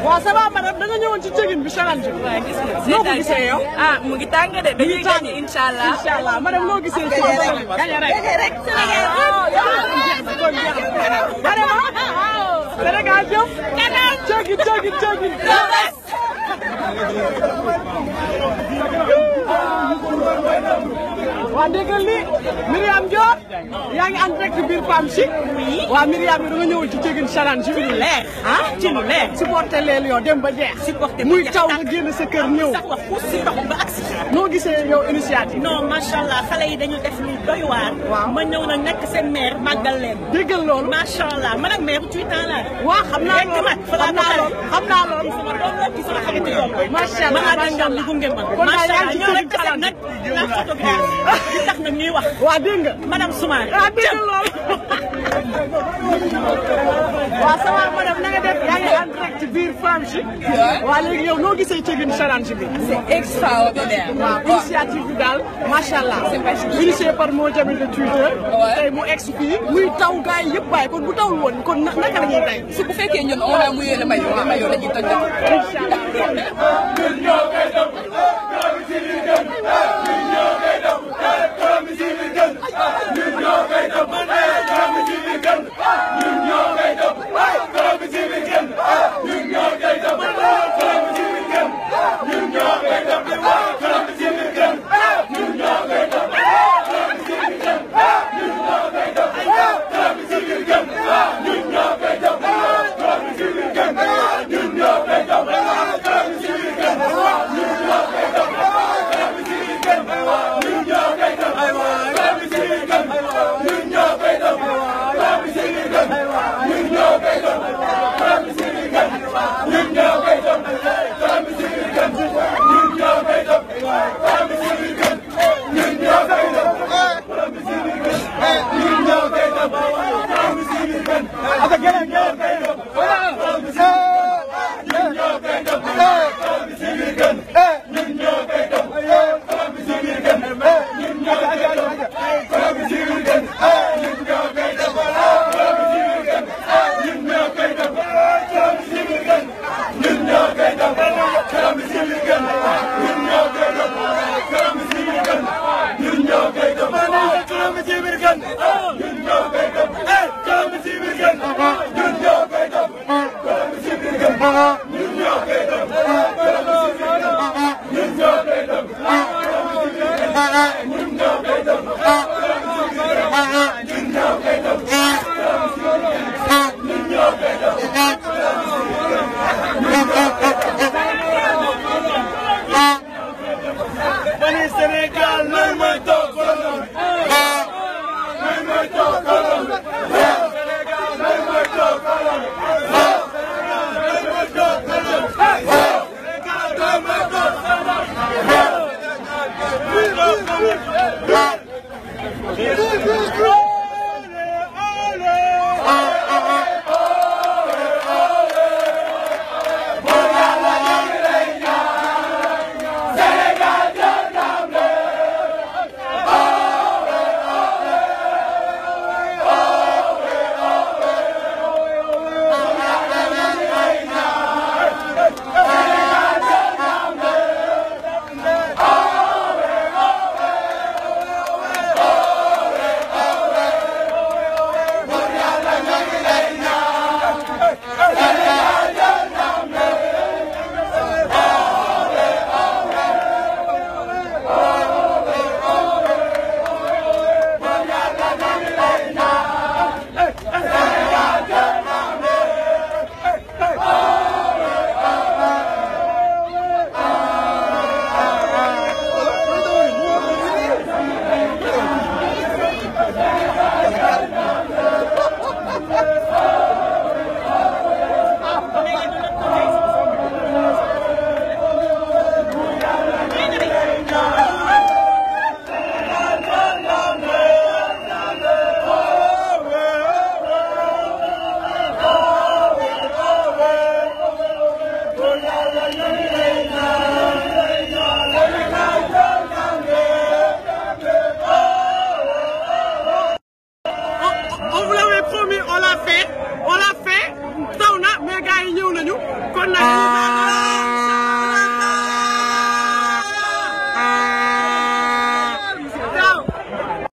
waaw ça va madame da nga ñëwoon ci cëgin bi challenge bi. waaw gis nga noo ko gisee yow. ah mu ngi tàng de dañuy gagné incha allah. incha allah madame noo gisee. gagné rek Sénégal jëf. cëgin. waa déggal li Myriam Dior yaa ngi en direct biir PAM si. oui waa Myriam yi da nga ñëwoon ci cëgin challenge bi. leer ci lu leer. supporté leen yow dem ba jeex. supporté muy taw nga génn sa kër ñëw. sax wax pour si ndox ba agsi. noo gisee yow initiative. non macha allah xale yi dañu def lu doy waar. waaw ma ñëw na nekk seen maire màggal leen. déggal loolu macha allah man ak maire 8 ans la. waaw xam naa loolu xam naa loolu. sama doom la ci sama xarit yoon. macha allah ma ànd ak ñoom ñu gunge ma. kon daal yaa ngi ci cëgin challenge nag la photographie li tax nag ñuy wax. waa dégg nga madame Soumaré. ah dégg nga loolu. waaw ça va madame na nga def yaa ngi en direct ci biir PAM si. waaw léegi yow noo gisee cëgin challenge bi. c'est extraordinaire. waaw initiative bi daal macha allah. c'est pas initié par moo jamil de Twitter. tey mu ex fii muy taw gars yi yëpp bàyyi kon bu tawul woon kon naka la ñuy tey. su bu fekkee ñun on a mouillé le maillot dañuy toj rek. incha allah On vous l'avait promis, on l'a fait.